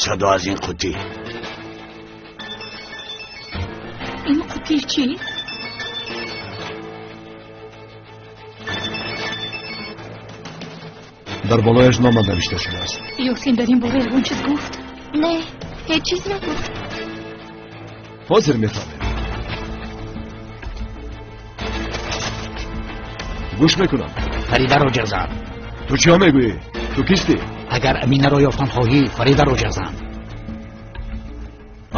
Садо аз ин қуттӣ. Ин қуттӣ чӣ? Дар болояш нома навишта шудааст. Ёсин дар ин бора ягон чиз гуфт? Не, ҳеҷ чиз нагуфт. Ҳозир мефаҳмем. Гӯш мекунам. Фаридаро ҷазан. Ту чиҳо мегӯӣ? Ту кистӣ? Агар Аминаро ёфтан хоҳӣ, Фаридаро ҷазан.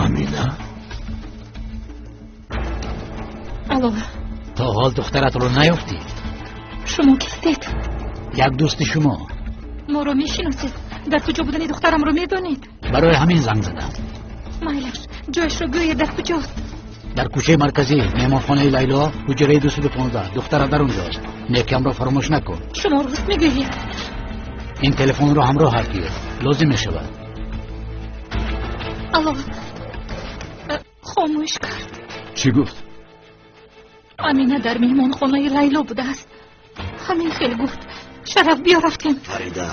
Амина? Алло. То ҳол духтаратро наёфтӣ? Шумо кистед? Як дӯсти шумо. Моро мешиносед? Дар куҷо будани духтарамро медонед? Барои ҳамин занг задам. Майлаш, ҷояшро гӯед, дар куҷост? Дар кӯчаи марказӣ, меҳмонхонаи Лайло, ҳуҷраи 215. Духтара дар онҷост. Некиамро фаромӯш накун. Шумо рост мегӯед. Ин телефонро ҳамроҳат гир, лозим мешавад. Алло, хомӯш кард. Чӣ гуфт? Амина дар меҳмонхонаи Лайло будааст. Ҳамин хел гуфт. Шараф, биё рафтем. Фарида,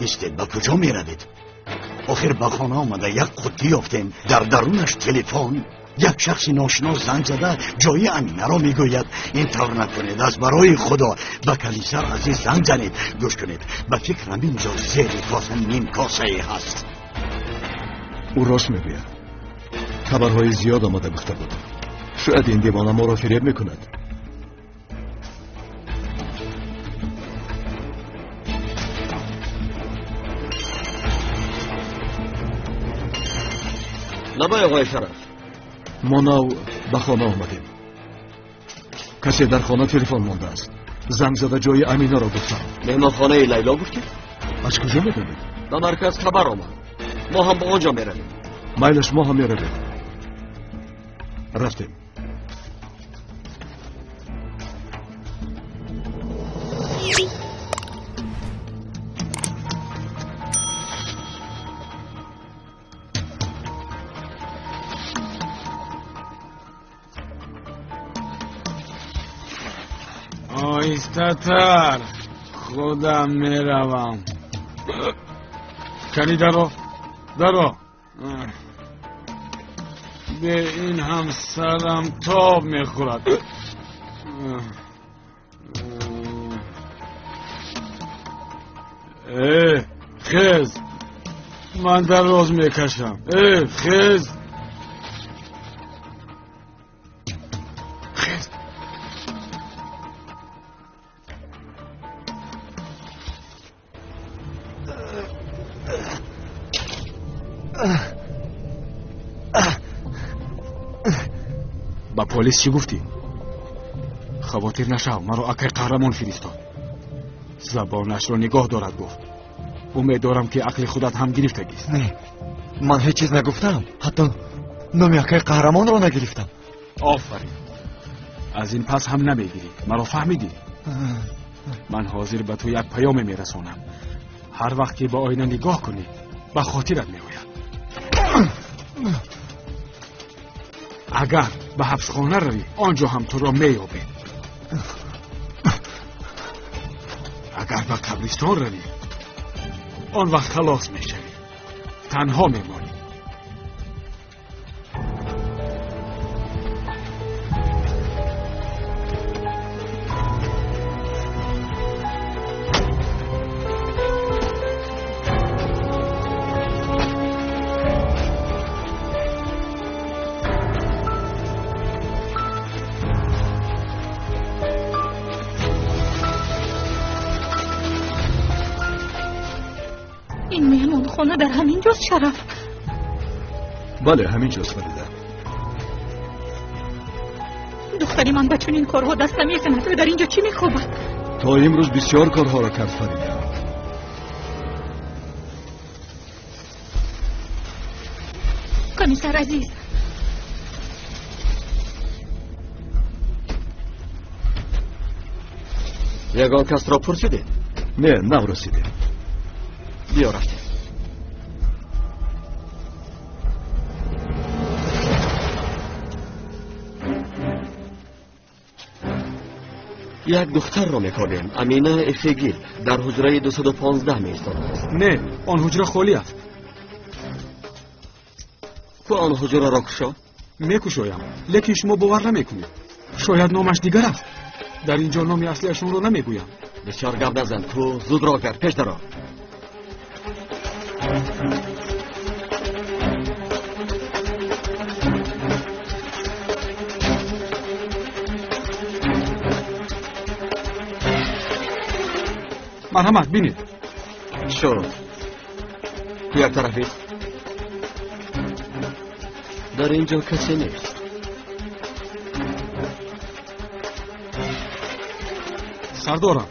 истед, ба куҷо меравед? Охир ба хона омада як қуттӣ ёфтем. Дар дарунаш телефон. Як шахси ношинос занг зада ҷои Аминаро мегӯяд. Ин тавр накунед, аз барои Худо. Ба комиссар азиз занг занед. Гӯш кунед, ба фикрам инҷо зери коса ним косае ҳаст. Ӯ рост мегӯяд. Хабарҳои зиёд омада гуфта буд. Шояд ин девона моро фиреб мекунад. Лабай, оғои Шараф. Мо нав ба хона омадем. Касе дар хона телефон мондааст. Занг зада ҷои Аминаро гуфтам. Меҳмонхонаи Лайло гуфтед? Аз куҷо медонед? Ба марказ хабар омад. Мо ҳам ба он ҷо меравем. Майлаш, мо ҳам меравем. Рафтем. Оҳистатар, худам меравам. Кани даро, даро. Бе ин ҳам сарам тоб мехӯрад. Э, хез, ман дароз мекашам. Э, хез. Хез. Ба полис чӣ гуфтӣ? Хавотир нашав, маро акай Қаҳрамон фиристод. Забонашро нигоҳ дорад, гуфт. Умед дорам, ки ақли худат ҳам гирифтагист. Не, ман ҳеҷ чиз нагуфтам. Ҳатто номи акай Қаҳрамонро нагирифтам. Офарин. Аз ин пас ҳам намегирӣ. Маро фаҳмидӣ? Ман ҳозир ба ту як паёме мерасонам. Ҳар вақт ки ба оина нигоҳ кунӣ, ба хотират меояд. Агар ба ҳабсхона равӣ, он ҷо ҳам туро меёбем. Агар ба қабристон равӣ, он вақт халос мешавӣ, танҳо мемонӣ. Ин меҳмонхона дар ҳамин ҷост, Шараф? Бале, ҳамин ҷост, Фарида. Духтари ман ба чунин корҳо даст намезанад. Ӯ дар ин ҷо чӣ мехобад? То имрӯз бисёр корҳоро кард, Фарида. Комиссар азиз, Ягон касро пурсидед? Не, нав расидем. Биё рафтем. Як духтарро мекобем. Амина Эфегил дар ҳуҷраи 215 меистодааст. Не, он ҳуҷра холӣ аст. Ту он ҳуҷраро кушо. Мекушоям, лекин шумо бовар намекунед. Шояд номаш дигар аст. Дар ин ҷо номи аслиашонро намегӯям. Бисёр гап назан, ту зуд роҳ кард, пеш даро. Марҳамат, бинед. Шуд. Ту як тараф ист. Дар ин ҷо касе нест. Сардорам,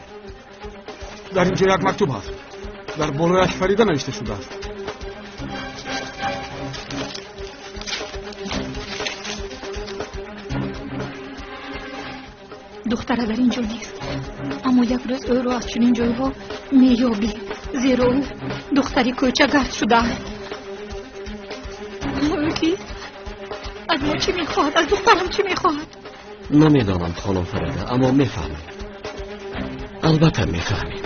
дар ин ҷо як мактуб ҳаст. Дар болояш Фарида навишта шудааст. Духтара дар ин ҷо нест, аммо як рӯз ӯро аз чунин ҷойҳо меёбӣ, зеро ӯ духтари кӯчагард шудааст. Ӯ кист? Аз мо чӣ мехоҳад? Аз духтарам чӣ мехоҳад? Намедонам, хонум Фарида, аммо мефаҳмем. Албатта мефаҳмем.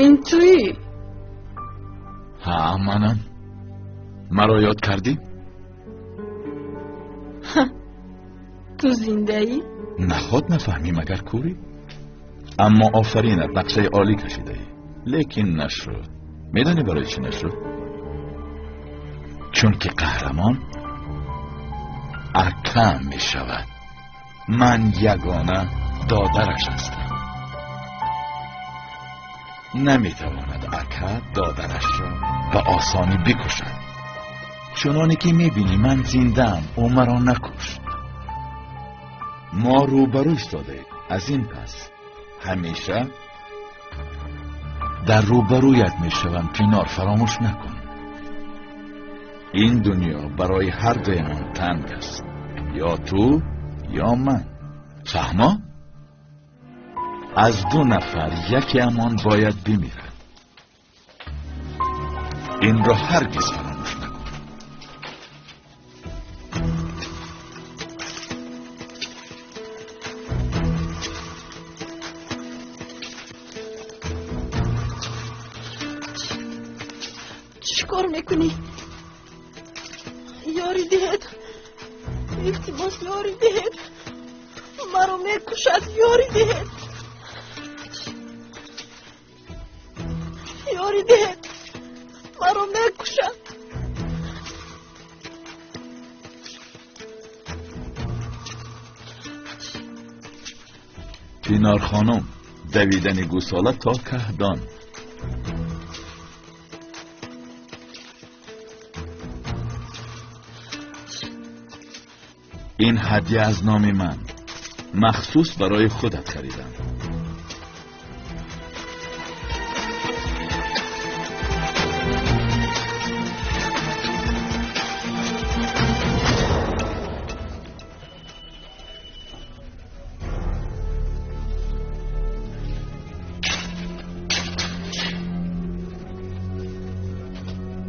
Ин туӣ? Ҳа, манам. Маро ёд кардӣ? Ту зиндаӣ? Наход нафаҳмӣ, магар кӯрӣ? Аммо офаринат, нақшаи олӣ кашидаӣ. Лекин нашуд. Медонӣ барои чӣ нашуд? Чунки қаҳрамон акам мешавад. Ман ягона додараш ҳастам. Наметавонад ака додарашро ба осонӣ бикушад. Чуноне ки мебинӣ, ман зиндаам, ӯ маро накушт. Мо рӯбарӯ истодаем. Аз ин пас ҳамеша дар рӯбарӯят мешавам. Пинор, фаромӯш накун, ин дунё барои ҳар дуямон танг аст. Ё ту ё ман. Фаҳмо? Аз ду нафар якеамон бояд бимирад. Инро ҳаргиз фаромӯш накун. Чӣ кор мекунӣ? Ёрӣ диҳед, илтимос, ёрӣ диҳед, маро мекушад, ёрӣ диҳед, ёрӣ диҳед, маро мекушад. Пинор хонум, давидани гӯсола то каҳдон. Ин ҳадя аз номи ман, махсус барои худат харидам.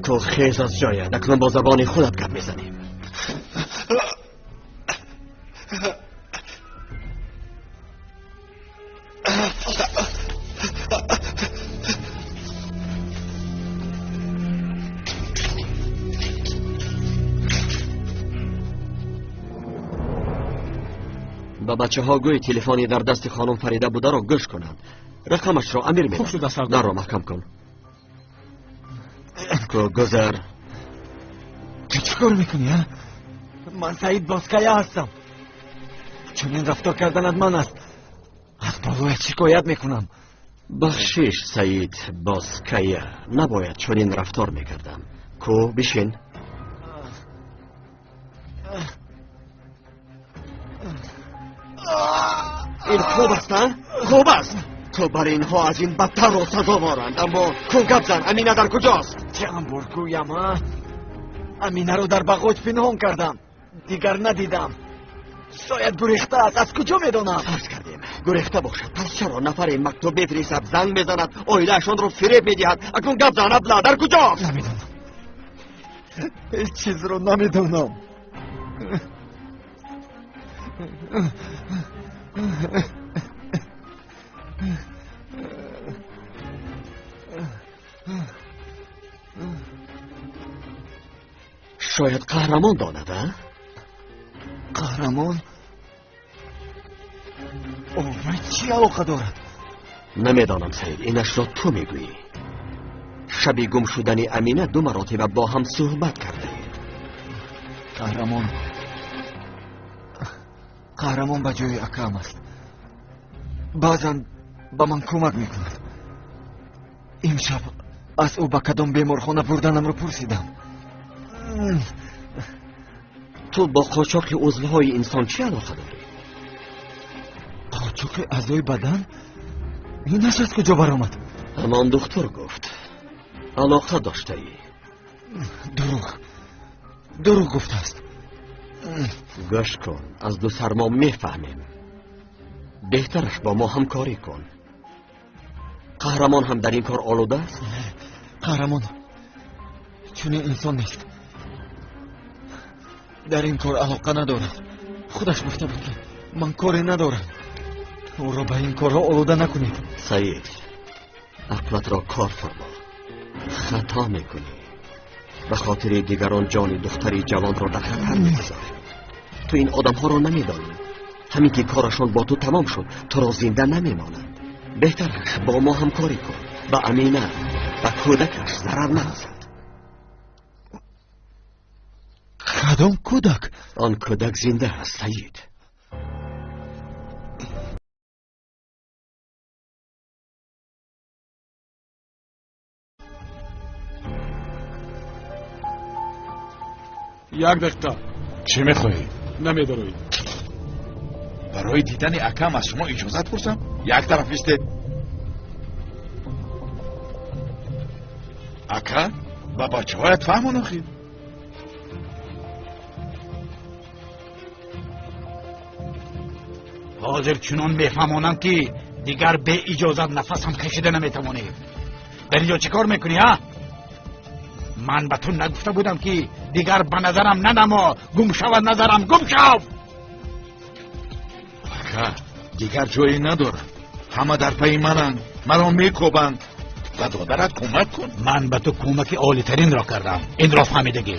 Ту хез аз ҷоят, акнун бо забони худат гап мезанем. Ба бачаҳо гӯй телефони дар дасти хонум Фарида бударо гӯш кунанд. Рақамашро Амир медад. Хуб шуда, сардор. Дарро маҳкам кун. Ку гузар. Ту чӣ кор мекунӣ, а? Ман Саид Боская ҳастам. Чунин рафтор карданат ман аст. Аз болоят шикоят мекунам. Бахшиш, Саид, боз кая набояд чунин рафтор мекардам. Ку бишин. Ин хуб аст, а? Хуб аст. Ту бар инҳо аз ин бадтарро сазоворанд. Аммо ку гап зан, Амина дар куҷост? Чанд бор гӯям, а? Аминаро дар бағоҷ пинҳон кардам, дигар надидам. Шояд гурехта аст, аз куҷо медонам? Фарз кардем гурехта бошад, пас чаро нафаре мактуб мефиристад, занг мезанад, оилаашонро фиреб медиҳад? Акнун гап зан, абла, дар куҷост? Намедонам, ҳеҷ чизро намедонам. Шояд Қаҳрамон донад, а? Қаҳрамон? Вай чӣ алоқа дорад? Намедонам, Саид, инашро ту мегӯӣ. Шаби гум шудани Амина ду маротиба бо ҳам суҳбат кардаед. Қаҳрамон, Қаҳрамон ба ҷои акаам аст. Баъзан ба ман кӯмак мекунад. Имшаб аз ӯ ба кадом беморхона бурданамро пурсидам. Ту бо қочоқи узвҳои инсон чӣ алоқа дорӣ? Қочоқи аъзои бадан? Инаш аз куҷо баромад? Ҳамон духтур гуфт алоқа доштаӣ. Дурӯғ, дурӯғ гуфтааст. Гӯш кун, аз ду сар мо мефаҳмем. Беҳтараш бо мо ҳамкорӣ кун. Қаҳрамон ҳам дар ин кор олуда аст? Қаҳрамон чунин инсон нест, дар ин кор алоқа надорад. Худаш гуфта буд, ки ман коре надорам, ӯро ба ин корҳо олуда накунед. Саид, ақлатро кор фармо. Хато мекунӣ. Ба хотири дигарон ҷони духтари ҷавонро дар хатар мегузорӣ. Ту ин одамҳоро намедонӣ. Ҳамин ки корашон бо ту тамом шуд, туро зинда намемонанд. Беҳтараш бо мо ҳамкорӣ кун. Ба Амина, ба кӯдакаш зарар нарасад. Кадом кӯдак? Он кӯдак зинда аст, Саид. Як дақиқа. Чӣ мехоҳӣ? Намедароӣ. Барои дидани акам аз шумо иҷозат пурсам? Як тараф истед. Ака, ба бачаҳоят фаҳмон охир. Ҳозир чунон мефаҳмонам, ки дигар беиҷозат нафасам кашида наметавонӣ. Дар инҷо чӣ кор мекунӣ, а? Ман ба ту нагуфта будам, ки дигар ба назарам нанамо, гум шавад назарам, гум шав! Ака, дигар ҷое надорам. Ҳама дар пайи мананд, маро мекобанд. Ба додарат кӯмак кун. Ман ба ту кӯмаки олитаринро кардам, инро фаҳмидагӣ.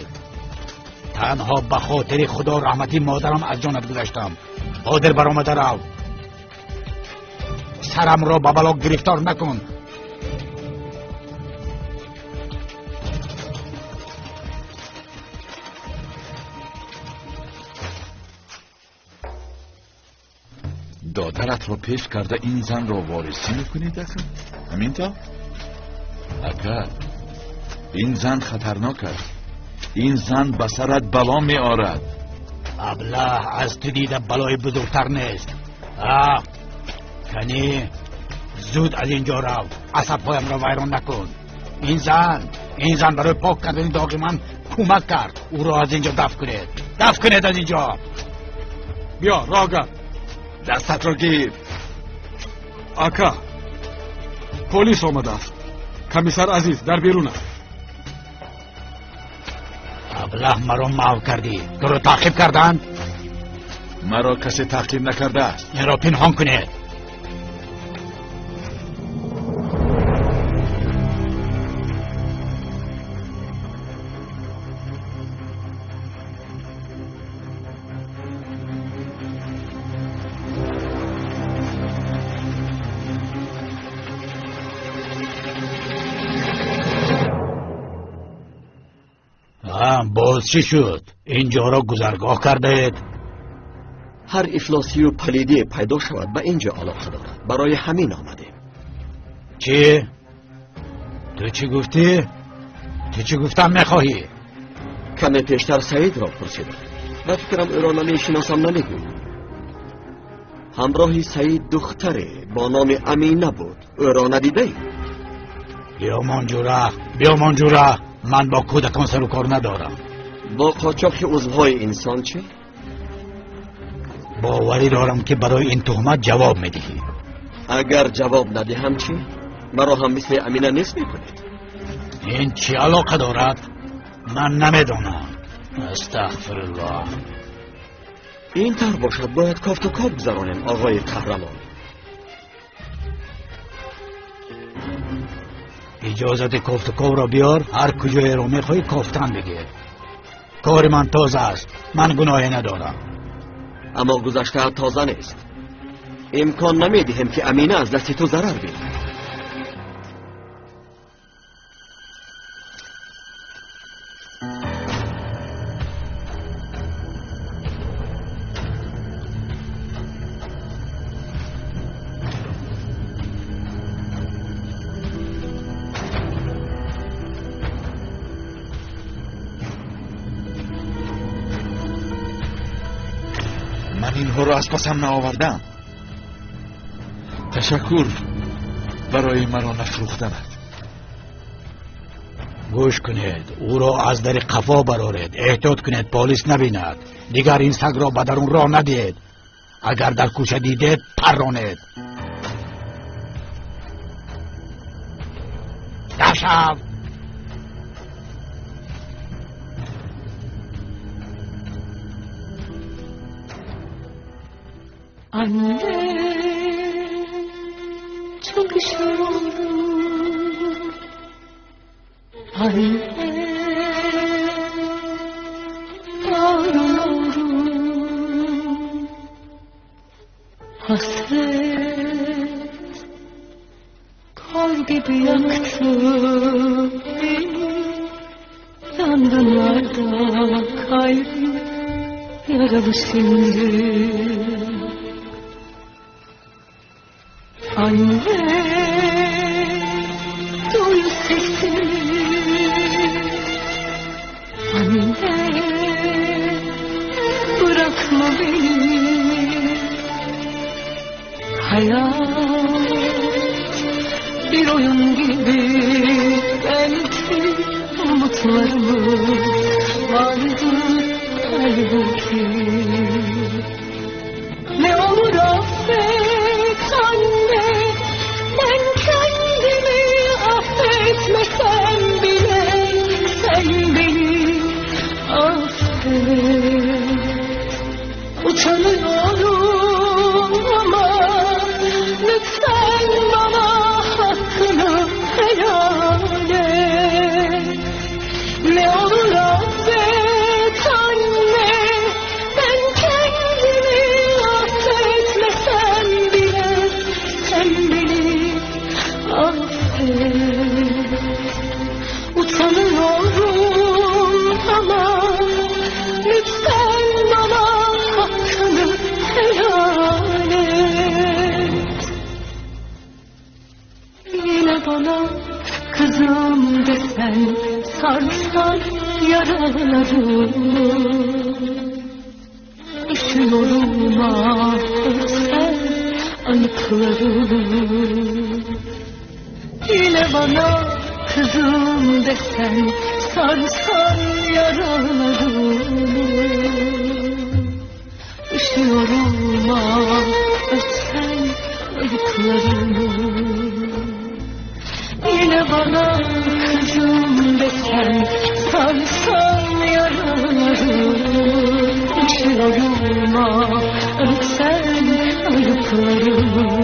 Танҳо ба хотири худо раҳмати модарам аз ҷонат гузаштам. Ҳозир баромада рав, сарамро ба бало гирифтор накун. Додаратро пеш карда ин занро ворисӣ мекунед, ака? Ҳамин то? Ака, ин зан хатарнок аст. Ин зан ба сарат бало меорад. Аблаҳ, аз ту дида балои бузургтар нест. А кани, зуд аз ин ҷо рав, асабҳоямро вайрон накун. Ин зан барои пок кардани доғи ман кӯмак кард. Ӯро аз ин ҷо дафт кунед, дафт кунед аз ин ҷо. Биё, роҳ гард. Дастатро гир. Ака, полис омадааст. Комиссар Азиз дар берун аст. Аблаҳ, маро маҳв кардӣ. Туро таъқиб карданд? Маро касе таъқиб накардааст. Инро пинҳон кунед. Боз чӣ шуд? Инҷоро гузаргоҳ кардаед? Ҳар ифлосию палидие пайдо шавад, ба ин ҷо алоқа дорад. Барои ҳамин омадем. Чӣ? Ту чӣ гуфтӣ? Ту чӣ гуфтан мехоҳӣ? Каме пештар Саидро пурсидам. Ба фикрам ӯро намешиносам намегӯӣ. Ҳамроҳи Саид духтаре бо номи Амина буд. Ӯро надидаӣ? Биёмон ҷура, биёмон ҷура. Ман бо кӯдакон сару кор надорам. Бо қочоқи узвҳои инсон чӣ? Боварӣ дорам, ки барои ин туҳмат ҷавоб медиҳӣ. Агар ҷавоб надиҳам чӣ? Маро ҳам мисли Амина нест мекунед? Ин чӣ алоқа дорад? Ман намедонам. Астағфируллоҳ. Ин тавр бошад, бояд кофту коб гузаронем, оғои қаҳрамон. Иҷозати кофтуковро биёр, ҳар куҷоеро мехоҳӣ кофтан бигир. Кори ман тоза аст, ман гуноҳе надорам. Аммо гузаштаат тоза нест. Имкон намедиҳем, ки Амина аз дасти ту зарар бинад. Ман инҳоро аз пасам наовардам. Ташаккур барои маро нафрӯхтанат. Гӯш кунед, ӯро аз дари қафо бароред. Эҳтиёт кунед, полис набинад. Дигар ин сагро ба дарун роҳ надиҳед. Агар дар кӯча дидед, парронед. Дашав! Anne, çok üşüyorum. Anne, ağlıyorum. Hasret kor gibi yaktı beni. Yangınlarda kalbim yaralı şimdi. Anne, duy sesimi. Anne, bırakma beni. Hayat bir oyun gibi, belki umutlarımız vardı halbuki. Ne olur affet anne, ben kendimi affetmesem bile sen beni affet. Utanıyorum ama lütfen bana hakkını helal et. Ne olur affet anne, ben kendimi affetmesem bile sen beni affet. Utanıyorum ama lütfen bana hakkını helal et. Yine bana kızım desen, sarsan yaralarımı. Üşüyorum ah, örsen ayıplarımı. Yine bana kızım desen, sarsan yaralarımı. Üşüyorum ah, örsen ayıplarımı. Yine bana kızım desen, sarsan yaralarımı. Üşüyorum ah, örsen ayıplarımı.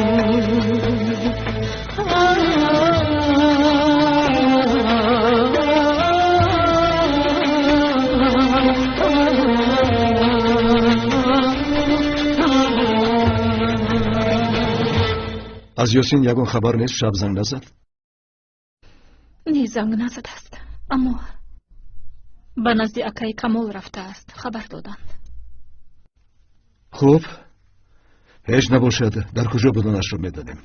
Аз Ёсин ягон хабар нест? Шаб занг назад? Не, занг назадааст, аммо ба назди акаи Камол рафтааст, хабар доданд. Хуб, ҳеҷ набошад, дар куҷо буданашро медонем.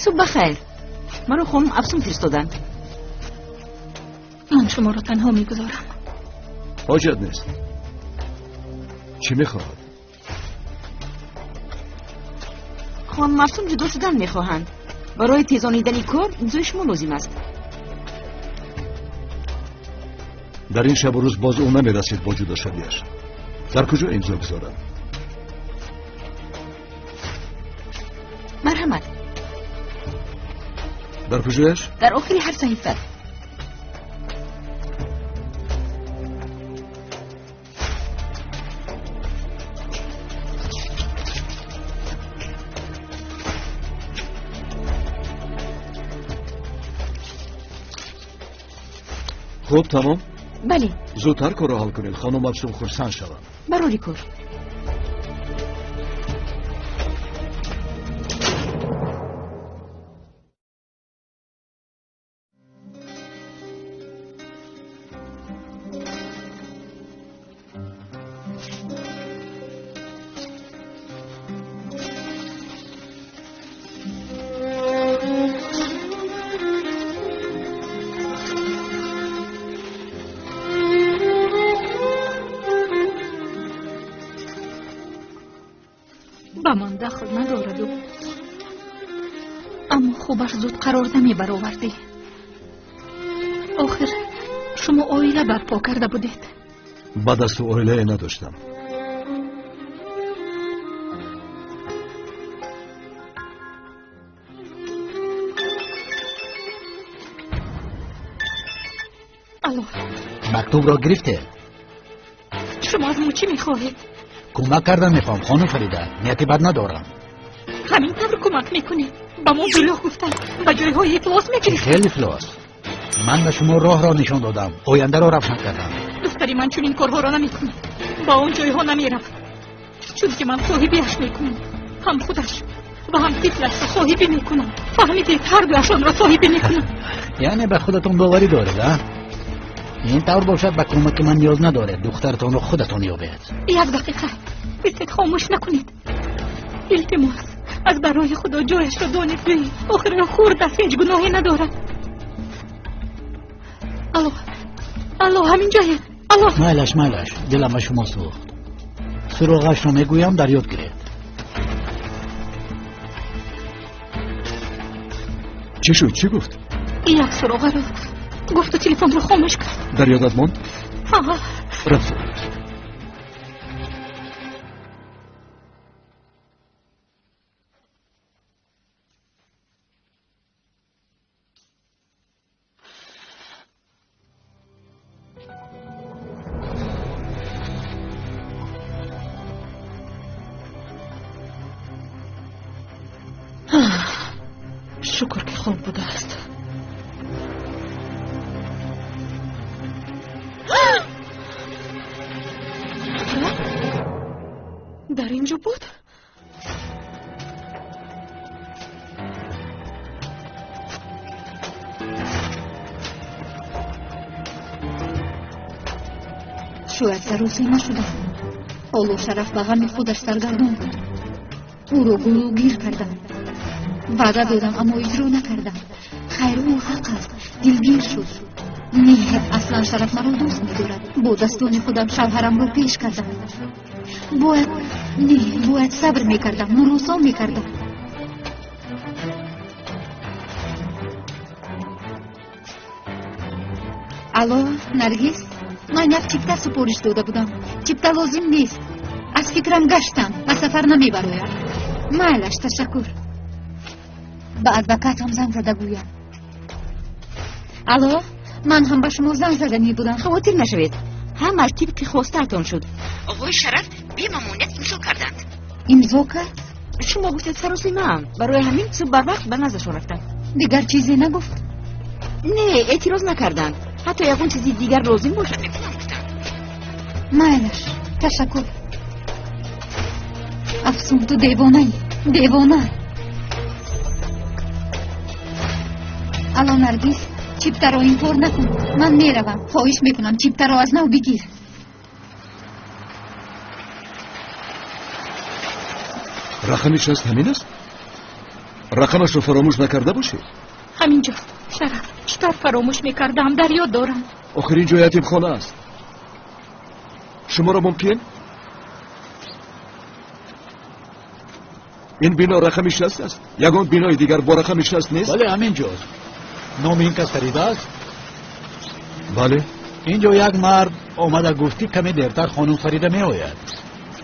Субҳ бахайр. Маро хонум Афсун фиристоданд. Ман шуморо танҳо мегузорам. Ҳоҷат нест. Чӣ мехоҳад? Хонум Афсун ҷудо шудан мехоҳанд. Барои тезонидани кор имзои шумо лозим аст. Дар ин шабу рӯз боз ӯ намерасид бо ҷудошавиаш. Дар куҷо имзо гузорад? Марҳамат. Дар куҷояш? Дар охири ҳар саҳифа. Хуб, тамом? Бале. Зудтар корро ҳал кунед, хонум Афсун хурсанд шавад. Барори кор. Ба ман дахл надораду, аммо хубаш зуд қарор намебаровардӣ. Охир шумо оила барпо карда будед. Баъд аз ту оилае надоштам. Алло. Мактубро гирифте? Шумо аз мо чӣ мехоҳед? Кӯмак кардан мехоҳам, хонум Фарида. Нияти бад надорам. Ҳамин тавр кӯмак мекунед? Ба мо дурӯғ гуфтан, ба ҷойҳои ифлос мегирифтед. Хеле ифлос. Ман ба шумо роҳро нишон додам, ояндаро равшан кардам. Духтари ман чунин корҳоро намекунад, ба он ҷойҳо намеравад, чунки ман соҳибиаш мекунам. Ҳам худаш ва ҳам тифлашро соҳибӣ мекунам. Фаҳмидед, ҳар дуяшонро соҳибӣ мекунам. Яъне ба худатон боварӣ доред, а? Ин тавр бошад, ба кӯмаки ман ниёз надоред. Духтаратонро худатон ёбед. Як дақиқа, бистед, хомӯш накунед. Илтимос, аз барои худо ҷояшро донед гӯед. Охир ӯ хурд аст, ҳеҷ гуноҳе надорад. Алло, алло, ҳамин ҷоед. Алло. Майлаш, майлаш, дилам ба шумо сӯхт. Суроғашро мегӯям, дар ёд гиред. Чӣ шуд? Чӣ гуфт? Як суроғаро гуфту телефонро хомӯш кард. Дар ёдат монд? Ҳа. Рафт. Шукр ки хоб будааст. Дар ин ҷо буд? Шояд саросема шудам. Ҳоло Шараф ба ғами худаш саргардон буд. Ӯро гулӯгир кардам. Ваъда додам, аммо иҷро накардам. Хайр, ӯ ҳақ аст, дилгир шуд. Не, аслан Шараф маро дӯст медорад. Бо дастони худам шавҳарамро пеш кардам. Бояд, не, бояд сабр мекардам, муросон мекардам. Алло, Наргиз, ман як чипта супориш дода будам. Чипта лозим нест. Аз фикрам гаштам, ба сафар намебароям. Майлаш, ташаккур. Ба адвокатам занг зада гӯям. Алло, ман ҳам ба шумо занг заданӣ будам. Хавотир нашавед, ҳамаш тибқи хостаатон шуд. Оғои Шараф бемамоният имзо карданд. Имзо кард? Шумо гуфтед саросимаам, барои ҳамин субҳ барвақт ба наздашон рафтам. Дигар чизе нагуфт? Не, эътироз накарданд. Ҳатто ягон чизи дигар лозим бошад мекунам гуфтанд. Майлаш, ташаккур. Афсун, ту девонаӣ, девона. Алло, Наргиз, чиптаро инкор накун. Ман меравам. Хоҳиш мекунам, чиптаро аз нав бигир. Рақами 60 ҳамин аст? Рақамашро фаромӯш накарда бошед? Ҳаминҷост. Шараф, чӣ тавр фаромӯш мекардам, дар ёд дорам. Охир ин ҷо ятимхона аст. Шуморо мумкин? Ин бино рақами 60 аст? Ягон бинои дигар бо рақами 60 нест? Бале, ҳамин ҷост. Номи ин кас Фарида аст? Бале. Инҷо як мард омада гуфт, ки каме дертар хонум Фарида меояд.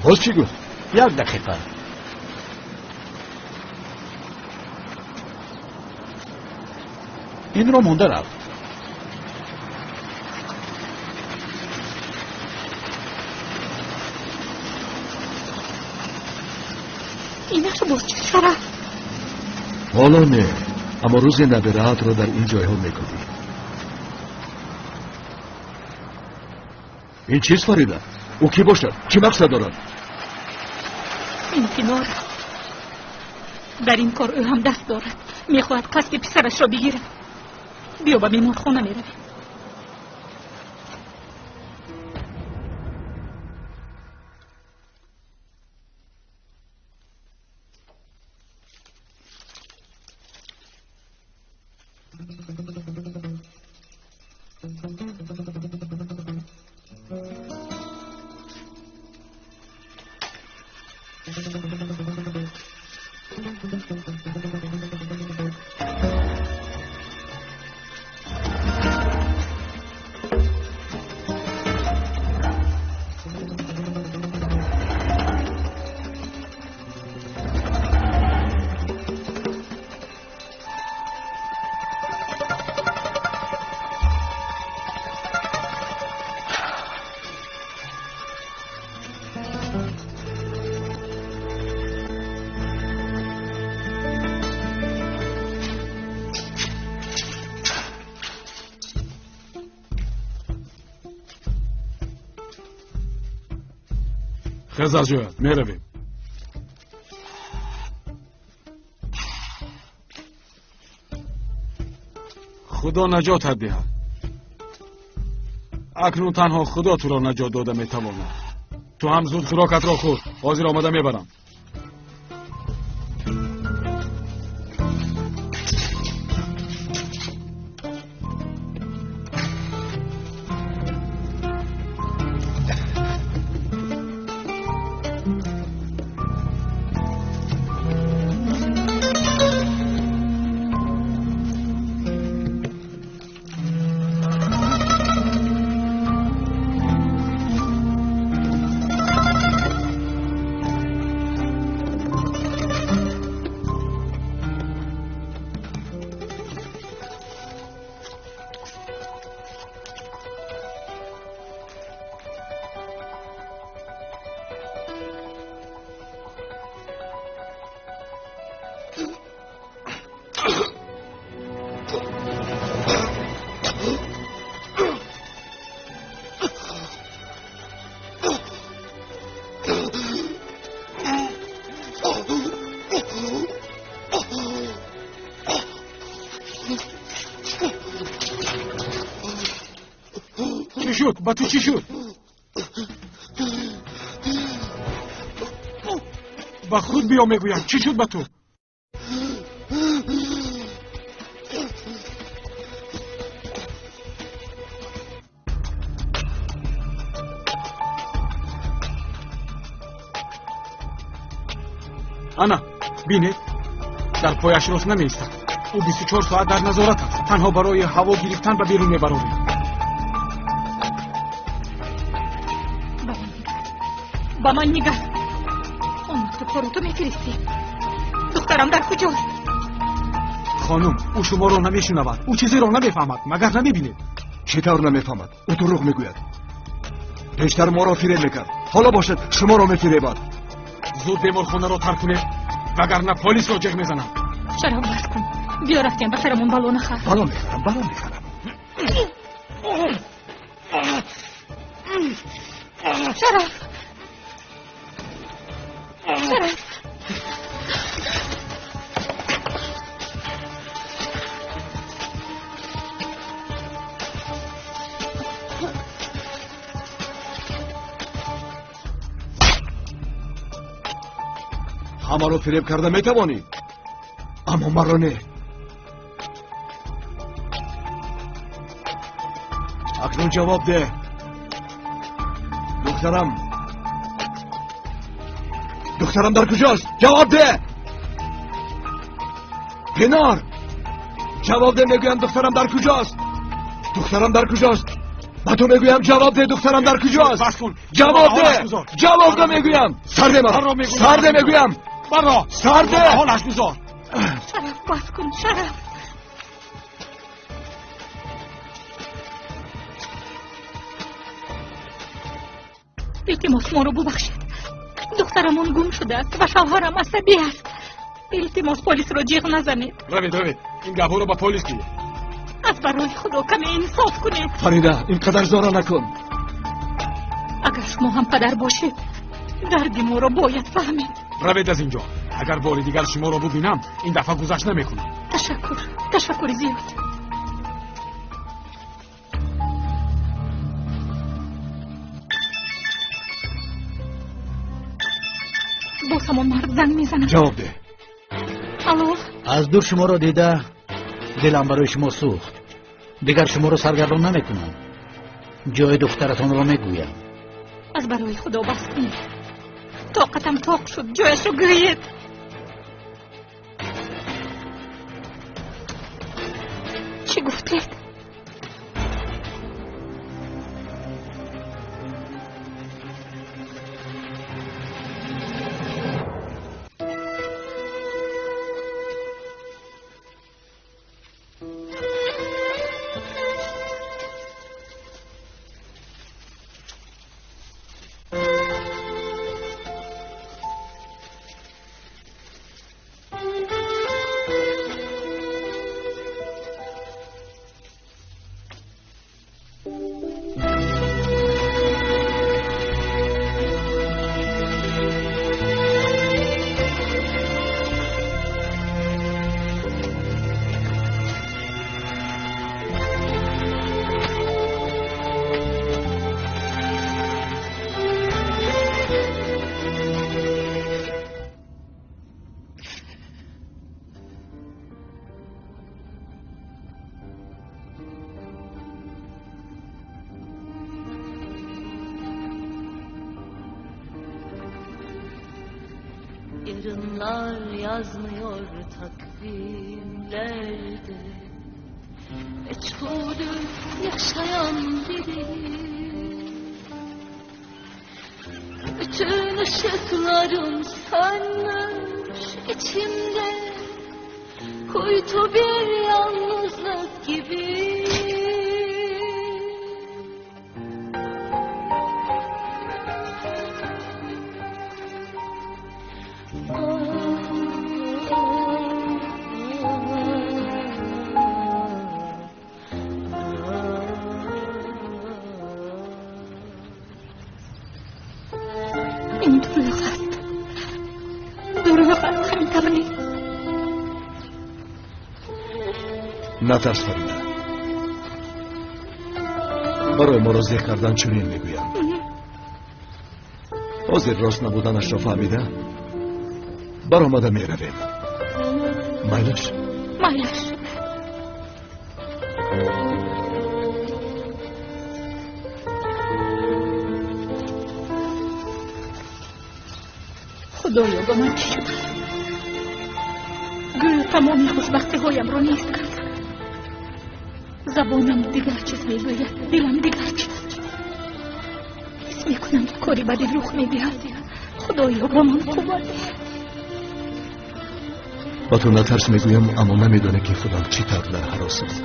Боз чӣ гуфт? Як дақиқа. Инро монда рафт. Инаш боз чӣ, Шараф? Ҳоло не, аммо рӯзе набираатро дар ин ҷойҳо мекунӣ. Ин чист, Фарида? Ӯ кӣ бошад? Чӣ мақсад дорад? Ин Пинор аст. Дар ин кор ӯ ҳам даст дорад. Мехоҳад қасди писарашро бигирад. Биё ба беморхона меравем. Хез аз ҷоят, меравем. Худо наҷотат диҳад. Акнун танҳо Худо туро наҷот дода метавонад. Ту ҳам зуд хӯрокатро хӯр, ҳозир омада мебарам. Чӣ шуд? Ба ту чӣ шуд? Ба худ биё мегӯям, чӣ шуд ба ту? Ана, бинед, дар пояш рост намеистад. Ӯ 24 соат дар назорат аст. Танҳо барои ҳаво гирифтан ба берун мебарорем. Ба ман нигар. Он мактубҳоро ту мефиристӣ. Духтарам дар куҷост? Хонум, ӯ шуморо намешунавад. Ӯ чизеро намефаҳмад. Магар намебинед? Чӣ тавр намефаҳмад? Ӯ дурӯғ мегӯяд. Пештар моро фиреб мекард. Ҳоло бошад шуморо мефиребад. Зуд беморхонаро тарк кунед, вагарна полисро ҷеғ мезанам. Шараф, бас кун. Биё рафтем, ба сарамон бало нахар. Бало мехарам, бало мехарам. Шараф! Шараф! Ҳамаро фиреб карда метавонӣ. Аммо маро не. Акнун ҷавоб деҳ. Духтарам. Духтарам дар куҷост? Ҷавоб деҳ. Пинор. Ҷавоб деҳ, мегӯям, духтарам дар куҷост? Духтарам дар куҷост? Ба ту мегӯям, ҷавоб деҳ, духтарам дар куҷост? Ҷавоб деҳ. Ҷавоб деҳ, мегӯям. Сар деҳ маро. Сар деҳ, мегӯям. Сар деҳ. Ҳолаш гузор. Шараф, бас кун, Шараф. Илтимос, моро бубахшед. Духтарамон гум шудааст ва шавҳарам асабӣ аст. Илтимос, полисро ҷиғ назанед. Равед, равед. Ин гапҳоро ба полис диҳед. Аз барои Худо каме инсоф кунед. Фарида, ин қадар зора накун. Агар шумо ҳам падар бошед, дарди моро бояд фаҳмед. Равед аз инҷо. Агар бори дигар шуморо бубинам, ин дафъа гузашт намекунам. Ташаккур, ташаккури зиёд. Боз ҳамон мард занг мезанад. Ҷавоб деҳ. Алло. Аз дур шуморо дида дилам барои шумо сӯхт. Дигар шуморо саргардон намекунам. Ҷои духтаратонро мегӯям. Аз барои Худо бас кунед. Тоқатам тоқ шуд. Ҷояшро гӯед. Чӣ гуфтед? Yarınlar yazmıyor takvimlerde. Meçhulü yaşayan biri. Bütün ışıklarım sönmüş içimde. Kuytu bir yalnızlık gibi. Ин дурӯғ аст. Дурӯғ аст, ҳамин тавр нест. Натарс, Фарида. Барои моро зеҳ кардан чунин мегӯям. Ҳозир рост набуданашро фаҳмида баромада меравем. Майлаш? Майлаш. Худоё, ба ман чӣ шуд? Гӯё тамоми хушбахтиҳоямро нест кардам. Забонам дигар чиз мегӯяд, дилам дигар чиз. Ҳис мекунам, ки кори бади рух медиҳад. Худоё, ба ман қувват деҳ. Ба ту натарс мегӯям, аммо намедонӣ, ки худам чӣ тавр дар ҳарос аст.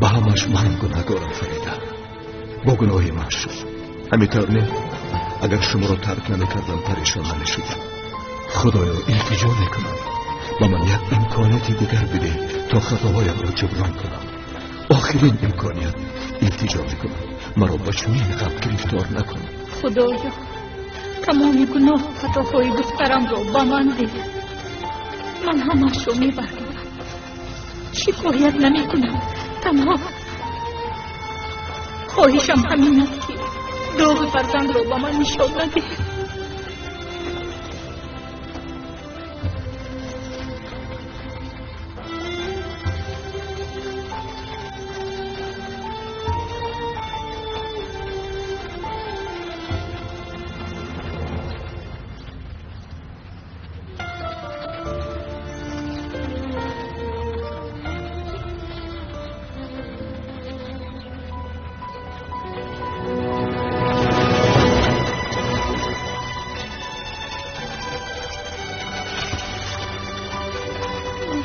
Ба ҳамаш ман гунаҳгорам, Фарида. Бо гуноҳи ман шуд. Ҳамин тавр не? Агар шуморо тарк намекардам, парешон намешудам. Худоё, илтиҷо мекунам, ба ман як имконияти дигар бидеҳ, то хатоҳоямро ҷуброн кунам. Охирин имконият, илтиҷо мекунам, маро ба чунин ғам гирифтор накун. Худоё, тамоми гуноҳу хатоҳои духтарамро ба ман деҳ. Ман ҳамаашро мебардорам. Шикоят намекунам. Танҳо хоҳишам ҳамин аст, ки доғи фарзандро ба ман нишон надиҳ.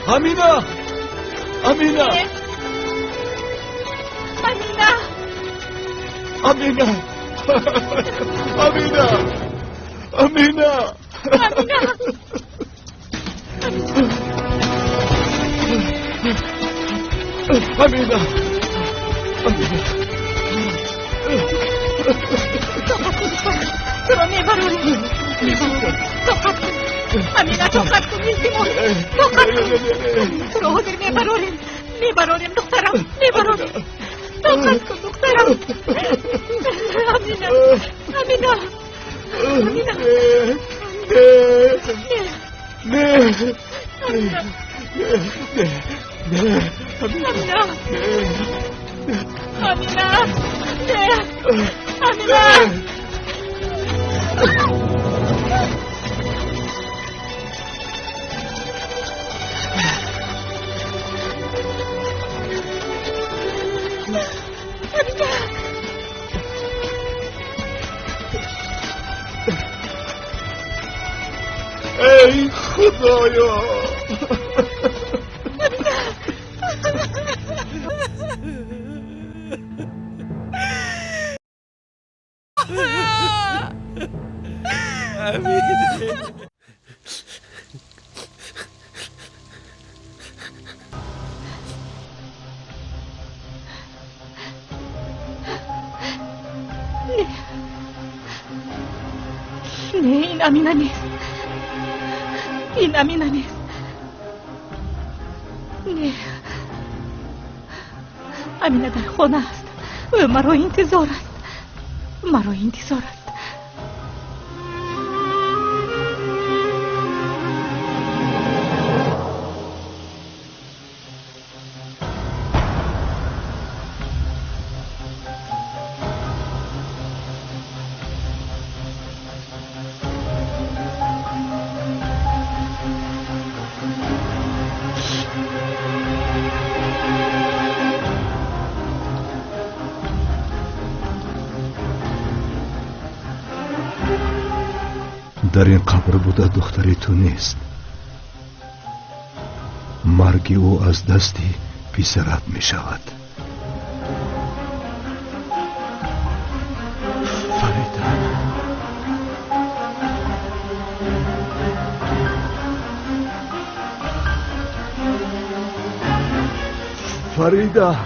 Амина! Амина! Амина! Амина! Амина! Амина! Амина! Амина! Амина! Тоқат кун, духтарам. Туро мебарорем. Мебарорем. Тоқат кун. Амина, тоқат кун, илтимос. Тоқат кун. Туро ҳозир мебарорем. Мебарорем, духтарам. Мебарорем. Тоқат кун, духтарам. Амина. Амина. Амина. Не! Амина. Не! Амина. Амина. Не. Амина. Амина. Эй, Худоё! Не. Не, ин Амина нест. Ин Амина нест. Не. Амина дар хона аст. Ӯ маро интизор аст. Маро интизор аст. Дар ин қабр буда духтари ту нест. Марги ӯ аз дасти писарат мешавад. Фарида. Фарида.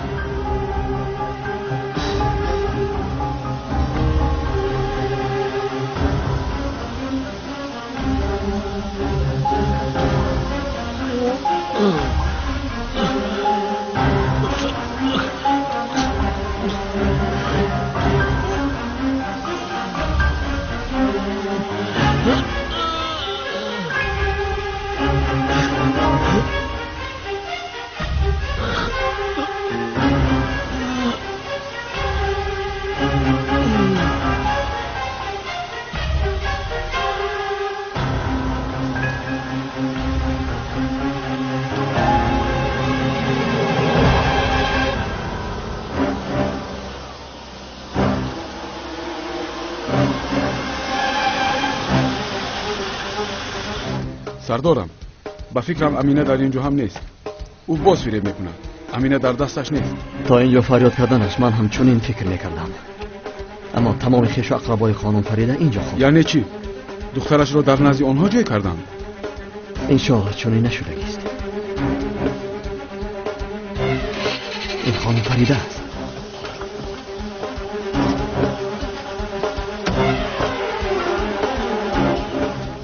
Сардорам, ба фикрам Амина дар ин ҷо ҳам нест. Ӯ боз фиреб мекунад. Амина дар дасташ нест. То ин ҷо фарёд карданаш ман ҳам чунин фикр мекардам. Аммо тамоми хешу ақрабои хонум Фарида ин ҷо хоб. Яъне чӣ? Духтарашро дар назди онҳо ҷой карданд? Иншоалло чунин нашудагист. Ин хонум Фарида аст.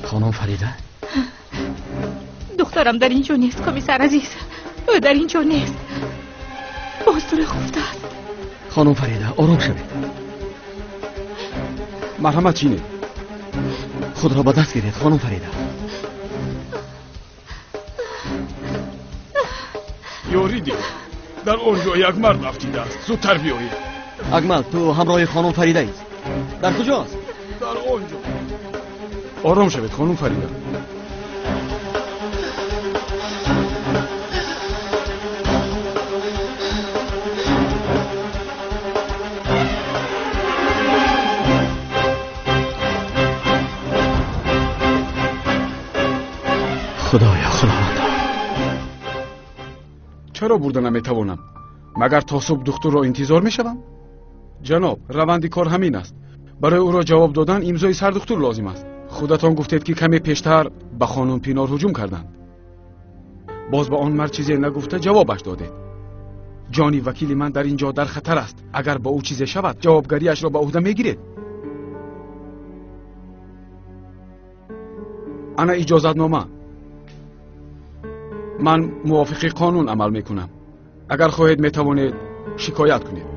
Хонум Фарида? Духтарам дар ин ҷо нест, комиссар азиз. Ӯ дар ин ҷо нест. Боз дурӯғ гуфтааст. Хонум Фарида, ором шавед. Марҳамат чинед. Худро ба даст гиред, хонум Фарида. Ёрӣ диҳед. Дар он ҷо як мард афтидааст. Зудтар биёед. Акмал, ту ҳамроҳи хонум Фаридаӣ. Дар куҷост? Дар он ҷо. Ором шавед, хонум Фарида. Худоё, Худовандо, Чаро бурда наметавонам? Магар то субҳ духтурро интизор мешавам? Ҷаноб, раванди кор ҳамин аст. Барои ӯро ҷавоб додан имзои сардухтур лозим аст. Худатон гуфтед, ки каме пештар ба хонум Пинор ҳуҷум карданд. Боз ба он мард чизе нагуфта ҷавобаш додед. Ҷони вакили ман дар ин ҷо дар хатар аст. Агар ба ӯ чизе шавад, ҷавобгариашро ба ӯҳда мегиред. Ана иҷозатнома. Ман мувофиқи қонун амал мекунам. Агар хоҳед, метавонед шикоят кунед.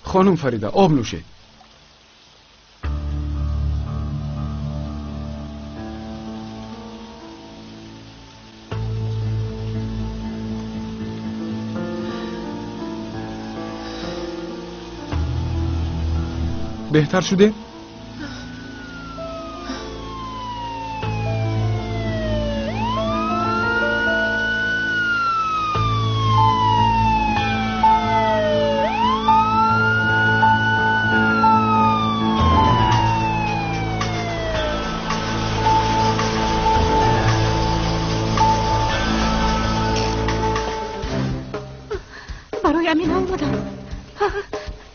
Хонум Фарида, об нӯшед. Беҳтар шуде? Барои Амина омадам.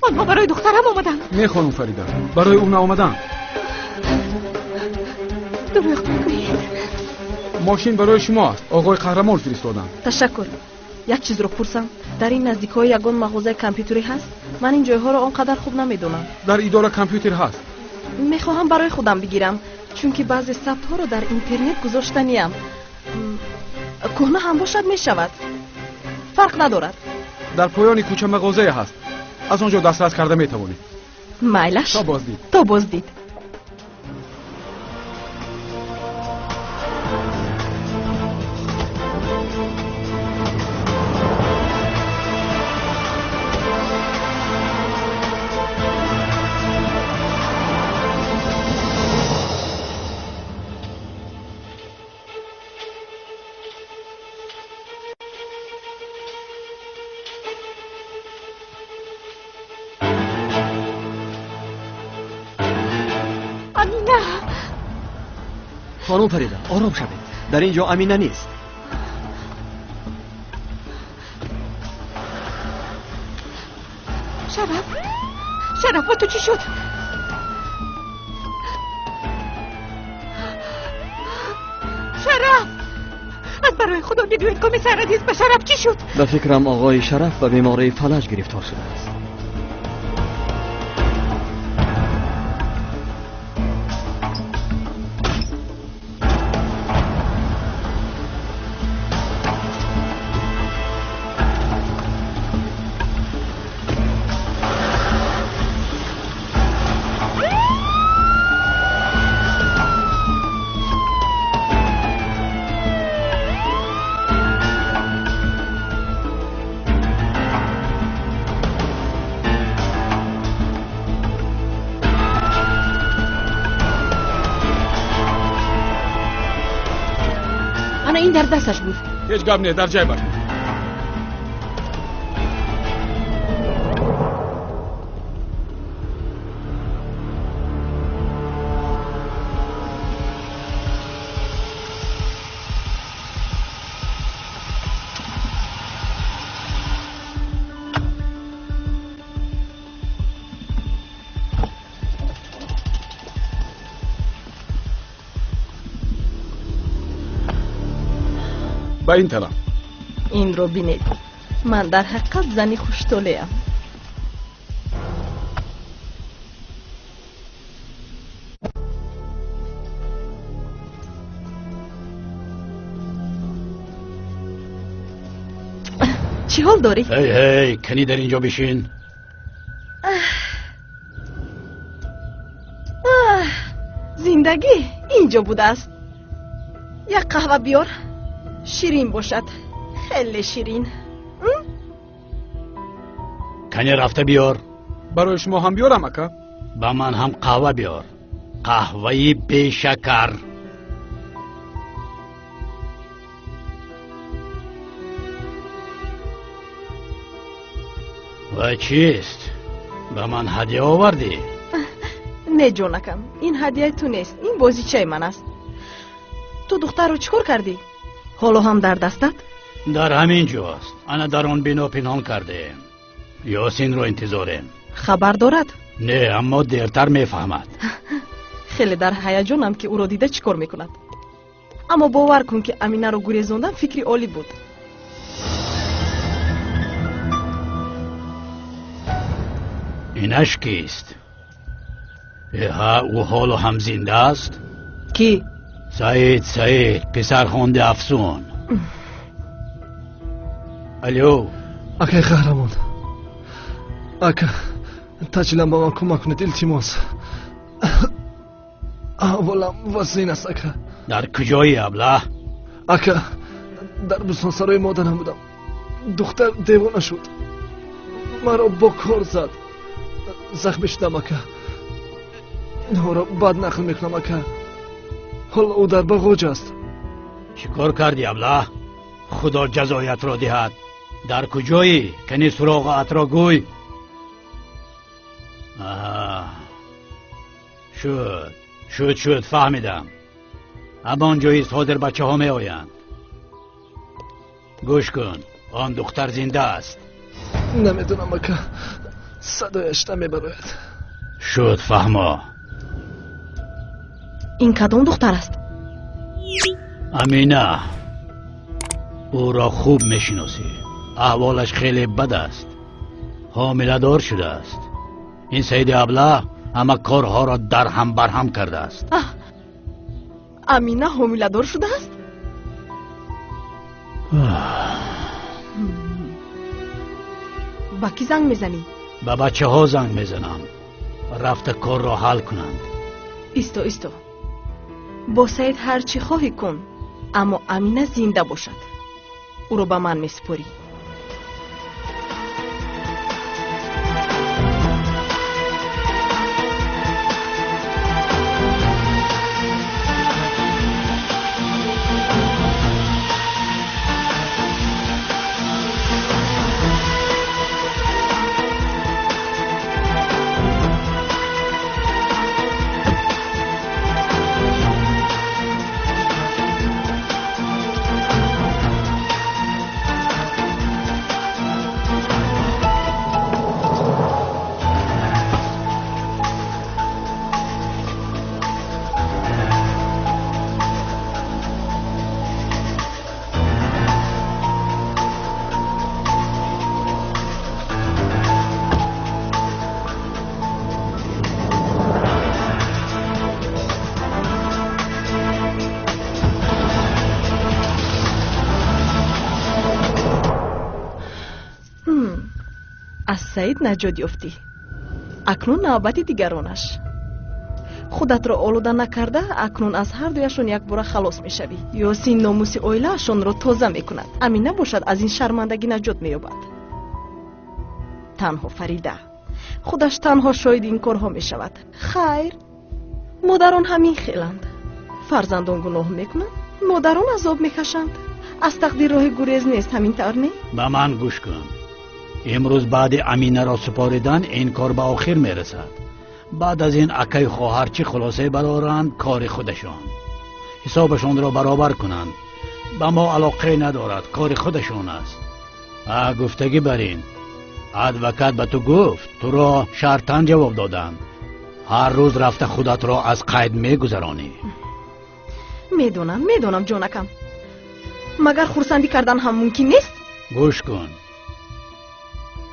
Онҳо барои духтарам омаданд. Не, хонум Фарида, барои ӯ наомаданд. Дурӯғ мегӯед. Мошин барои шумо аст. Оғои Қаҳрамон фиристоданд. Ташаккур. Як чизро пурсам. Дар ин наздикҳои ягон мағозаи компютерӣ ҳаст? Ман ин ҷойҳоро он қадар хуб намедонам. Дар идора компютер ҳаст. Мехоҳам барои худам бигирам, чунки баъзе сабтҳоро дар интернет гузоштаниям. Кӯҳна ҳам бошад мешавад. Фарқ надорад. Дар поёни кӯча мағозае ҳаст. Аз он ҷо дастрас карда метавонед. Майлаш. То боздид. То боздид. Хонум Фарида, ором шавед. Дар ин ҷо Амина нест. Шараф, Шараф, ба ту чӣ шуд? Шараф, аз барои Худо бигӯед, комиссар азиз, ба Шараф чӣ шуд? Ба фикрам оғои Шараф ба бемории фалаҷ гирифтор шудааст. Ин дар дасташ буд. Ҳеҷ гап не, дар ҷайбаш. Ба ин тараф. Инро бинед. Ман дар ҳақиқат зани хуштолеам. Чӣ ҳол дорӣ? Ҳей, ҳей, кани дар ин ҷо бишин. Зиндагӣ ин ҷо будааст. Як қаҳва биёр. Ширин бошад, хеле ширин. Кане рафта биёр. Барои шумо ҳам биёрам, ака? Ба ман ҳам қаҳва биёр. Қаҳваи бешакар. Ва чист? Ба ман ҳадя овардӣ? Не, ҷонакам, ин ҳадияи ту нест, ин бозичаи ман аст. Ту духтарро чӣ кор кардӣ? Ҳоло ҳам дар дастат? Дар ҳамин ҷост. Ана дар он бино пинҳон кардаем. Ёсинро интизорем. Хабар дорад? Не, аммо дертар мефаҳмад. Хеле дар ҳаяҷонам, ки ӯро дида чӣ кор мекунад. Аммо бовар кун, ки Аминаро гурезондан фикри олӣ буд. Инаш кист? Эҳа, ӯ ҳоло ҳам зинда аст? Кӣ? Саид, Саид, писархонди Афсун. Алё. Акай Қаҳрамон, ака, таҷилан ба ман кӯмак кунед, илтимос. Аҳволам вазин аст, ака. Дар куҷои, аблаҳ? Ака, дар бӯстонсарои модарам будам. Духтар девона шуд, маро бо кор зад. Захмӣ шудам, ака. Инҳоро бад нақл мекунам, ака. Ҳоло ӯ дар бағоҷ аст. Чӣ кор кардӣ, аблаҳ? Худо ҷазоятро диҳад. Дар куҷоӣ? Кани суроғаатро гӯй. Шуд, шуд, шуд, фаҳмидам. Ҳамон ҷои содир бачаҳо меоянд. Гӯш кун, он духтар зинда аст. Намедонам, ака, садояш намебарояд. Шуд, фаҳмо. Ин кадом духтар аст? Амина. Ӯро хуб мешиносӣ. Аҳволаш хеле бад аст. Ҳомиладор шудааст. Ин Саиди аблаҳ ҳама корҳоро дарҳам барҳам кардааст. Амина ҳомиладор шудааст? Ба кӣ занг мезанӣ? Ба бачаҳо занг мезанам. Рафта корро ҳал кунанд. Исто, исто. Бо Саид ҳар чӣ хоҳӣ кун, аммо Амина зинда бошад. Ӯро ба ман месупорӣ. Аз Саид наҷот ёфтӣ. Акнун навбати дигаронаш. Худатро олуда накарда, акнун аз ҳардуяшон якбора халос мешавӣ. Ёсин номуси оилаашонро тоза мекунад. Амина бошад, аз ин шармандагӣ наҷот меёбад. Танҳо Фарида худаш танҳо шоҳиди ин корҳо мешавад. Хайр, модарон ҳамин хеланд. Фарзандон гуноҳ мекунанд, модарон азоб мекашанд. Аз тақдир роҳи гурез нест, ҳамин тавр не? Ба ман гӯш кун. Имрӯз баъди Аминаро супоридан ин кор ба охир мерасад. Баъд аз ин акай хоҳар чӣ хулосае бароранд, кори худашон. Ҳисобашонро баробар кунанд. Ба мо алоқае надорад, кори худашон аст. Гуфтагӣ бар ин. Адвокат ба ту гуфт, туро шартан ҷавоб доданд. Ҳар рӯз рафта худатро аз қайд мегузаронӣ. Медонам, медонам, ҷонакам. Магар хурсандӣ кардан ҳам мумкин нест? Гӯш кун.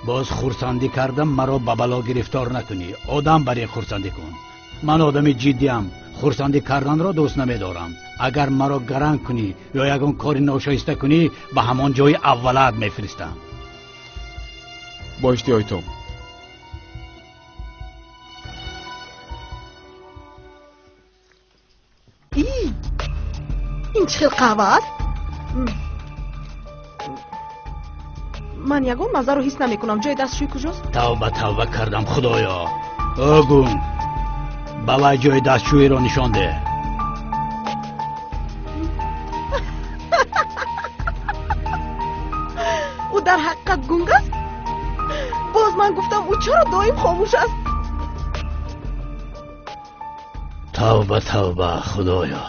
Боз хурсандӣ кардам маро ба бало гирифтор накунӣ. Одам бар ин хурсандӣ кун. Ман одами ҷиддиам. Хурсандӣ карданро дӯст намедорам. Агар маро гаранг кунӣ ё ягон кори ношоиста кунӣ, ба ҳамон ҷои аввалаат мефиристам. Бо иштиҳои том. Ин чӣ хел қаҳва аст? Ман ягон маззаро ҳис намекунам. Ҷои дастшӯй куҷост? Тавба, тавба кардам, худоё. Ӯ гунг, ба вай ҷои дастшӯиро нишон деҳ. Ӯ дар ҳақиқат гунг аст? Боз ман гуфтам, ӯ чаро доим хомӯш аст? Тавба, тавба, худоё.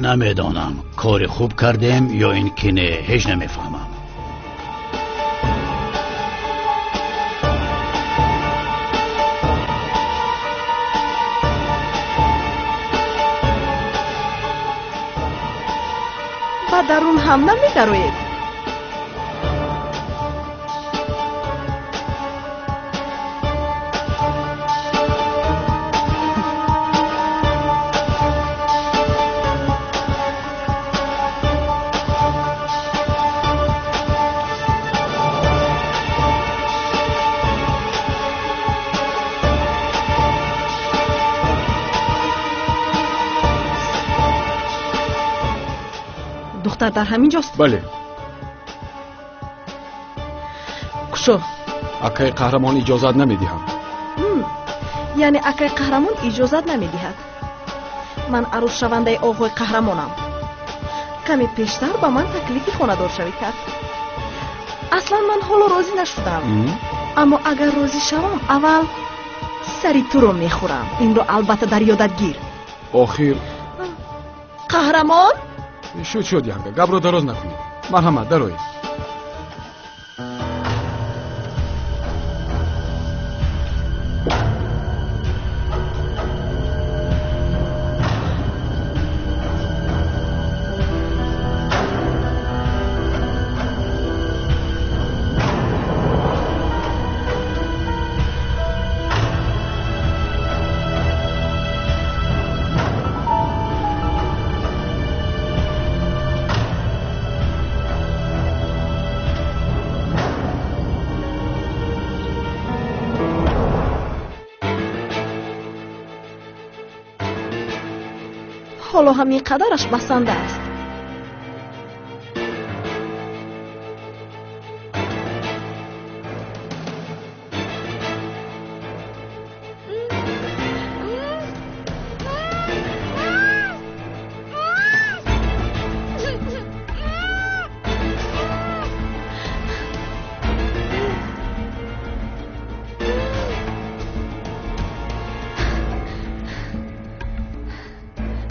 Намедонам кори хуб кардем ё ин ки не, ҳеҷ намефаҳмам. Ба дарун ҳам намедароед? Духтар дар ҳамин ҷост? Бале. Кушо. Акаи Қаҳрамон иҷозат намедиҳад. Яъне акаи Қаҳрамон иҷозат намедиҳад. Ман арӯсшавандаи оғои Қаҳрамонам. Каме пештар ба ман таклифи хонадоршавӣ кард. Аслан ман ҳоло розӣ нашудам. Аммо агар розӣ шавам, аввал сари туро мехӯрам. Инро албатта дар ёдат гир. Охир Қаҳрамон? Шуд, шуд, янга, гапро дароз накунед. Марҳамат, дароед. Ҳоло ҳамин қадараш басанда аст.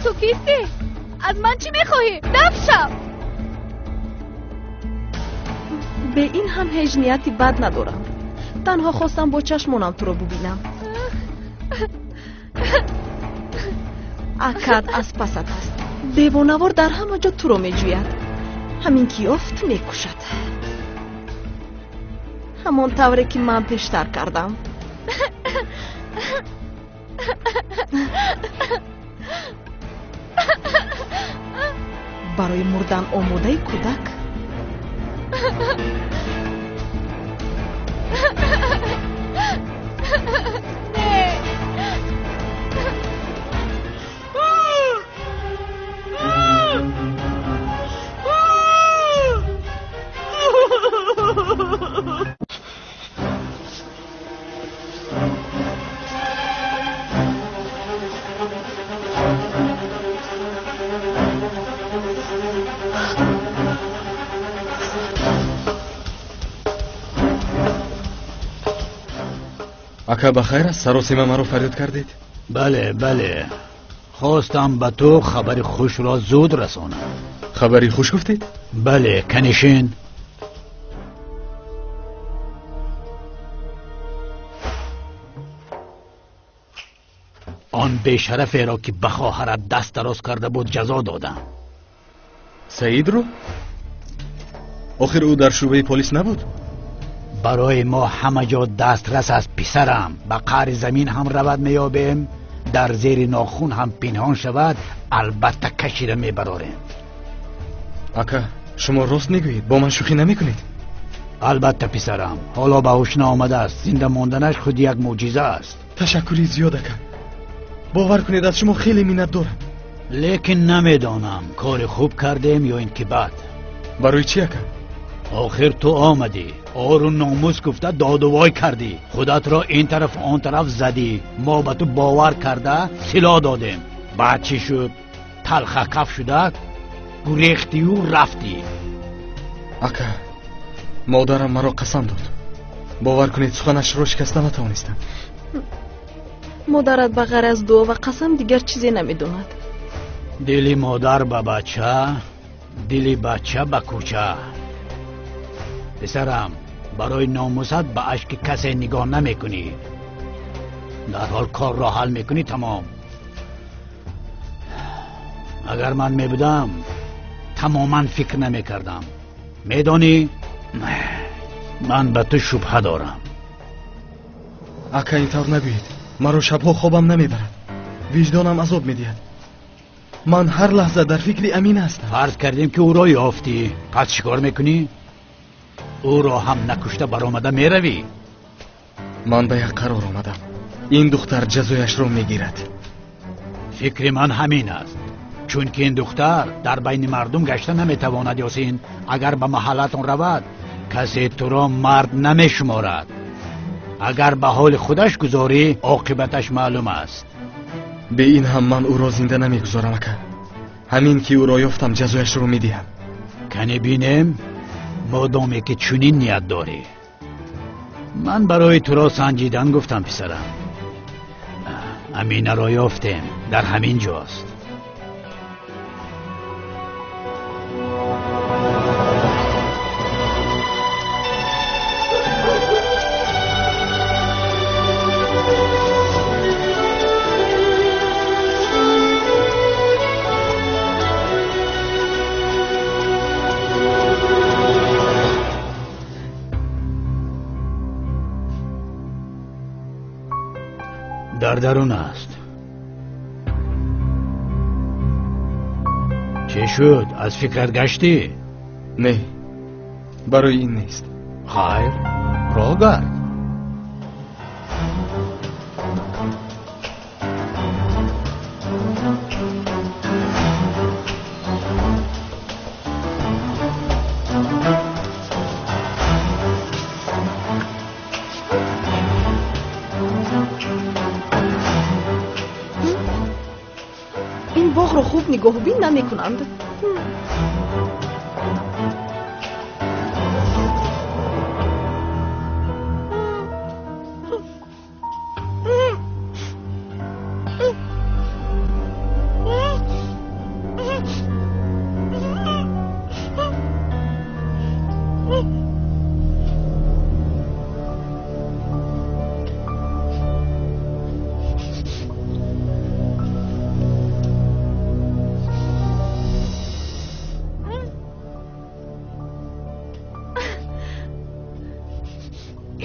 Ту кистӣ? Аз ман чӣ мехоҳӣ? Дафт шав! Бе ин ҳам ҳеҷ нияти бад надорам. Танҳо хостам бо чашмонам туро бубинам. Акат аз пасат аст. Девонавор дар ҳама ҷо туро меҷӯяд. Ҳамин ки ёфт мекушад. Ҳамон тавре ки ман пештар кардам. Барои мурдан омодаи кӯдак? Не. Ака, ба хайр аст? Саросима маро фарёд кардед? Бале, бале. Хостам ба ту хабари хушро зуд расонам. Хабари хуш гуфтед? Бале, канишин. Он бешараферо ки ба хоҳарат даст дароз карда буд ҷазо додам. Саидро? Охир ӯ дар шӯъбаи полис набуд? Барои мо ҳама ҷо дастрас аст, писарам. Ба қаъри замин ҳам равад меёбем, дар зери нохун ҳам пинҳон шавад, албатта кашида мебарорем. Ака, шумо рост мегӯед? Бо ман шӯхӣ намекунед? Албатта, писарам. Ҳоло ба ҳуш наомадааст. Зинда монданаш худ як мӯъҷиза аст. Ташаккури зиёд, ака. Бовар кунед, аз шумо хеле миннатдорам. Лекин намедонам кори хуб кардем ё ин ки бад. Барои чӣ, ака? Охир ту омадӣ, ору номус гуфта додувой кардӣ, худатро ин тараф он тараф задӣ. Мо ба ту бовар карда силоҳ додем. Баъд чӣ шуд? Талхакаф шуда гурехтию рафтӣ. Ака, модарам маро қасам дод. Бовар кунед, суханашро шикаста натавонистам. Модарат ба ғайр аз дуо ва қасам дигар чизе намедонад. Дили модар ба бача, дили бача ба кӯча. Писарам, барои номусат ба ашки касе нигоҳ намекунӣ. Дарҳол корро ҳал мекунӣ, тамом. Агар ман мебудам, тамоман фикр намекардам. Медонӣ, ман ба ту шубҳа дорам. Ака, ин тавр нагӯед. Маро шабҳо хобам намебарад. Виҷдонам азоб медиҳад. Ман ҳар лаҳза дар фикри Амина ҳастам. Фарз кардем ки ӯро ёфтӣ, пас чӣ кор мекунӣ? Ӯро ҳам накушта баромада меравӣ? Ман ба як қарор омадам. Ин духтар ҷазояшро мегирад. Фикри ман ҳамин аст. Чунки ин духтар дар байни мардум гашта наметавонад. Ёсин, агар ба маҳаллатон равад, касе туро мард намешуморад. Агар ба ҳоли худаш гузорӣ, оқибаташ маълум аст. Бе ин ҳам ман ӯро зинда намегузорам, ака. Ҳамин ки ӯро ёфтам, ҷазояшро медиҳам. Кане бинем, модоме ки чунин ният дорӣ. Ман барои туро санҷидан гуфтам, писарам. Аминаро ёфтем, дар ҳамин ҷост. Дар дарун аст. Чӣ шуд? Аз фикрат гаштӣ? Не, барои ин нест. Хайр, роҳ гард. Ин боғро хуб нигоҳубин намекунанд.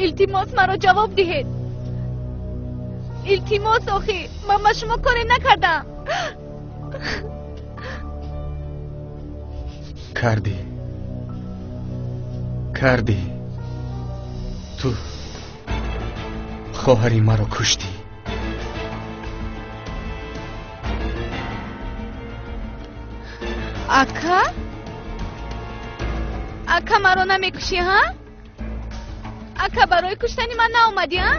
Илтимос, маро ҷавоб диҳед. Илтимос, охи, ман ба шумо коре накардам. Кардӣ, кардӣ. Ту хоҳари маро куштӣ. Ака? Ака, маро намекушӣ, ҳа? Ака, барои куштани ман наомадӣ, а?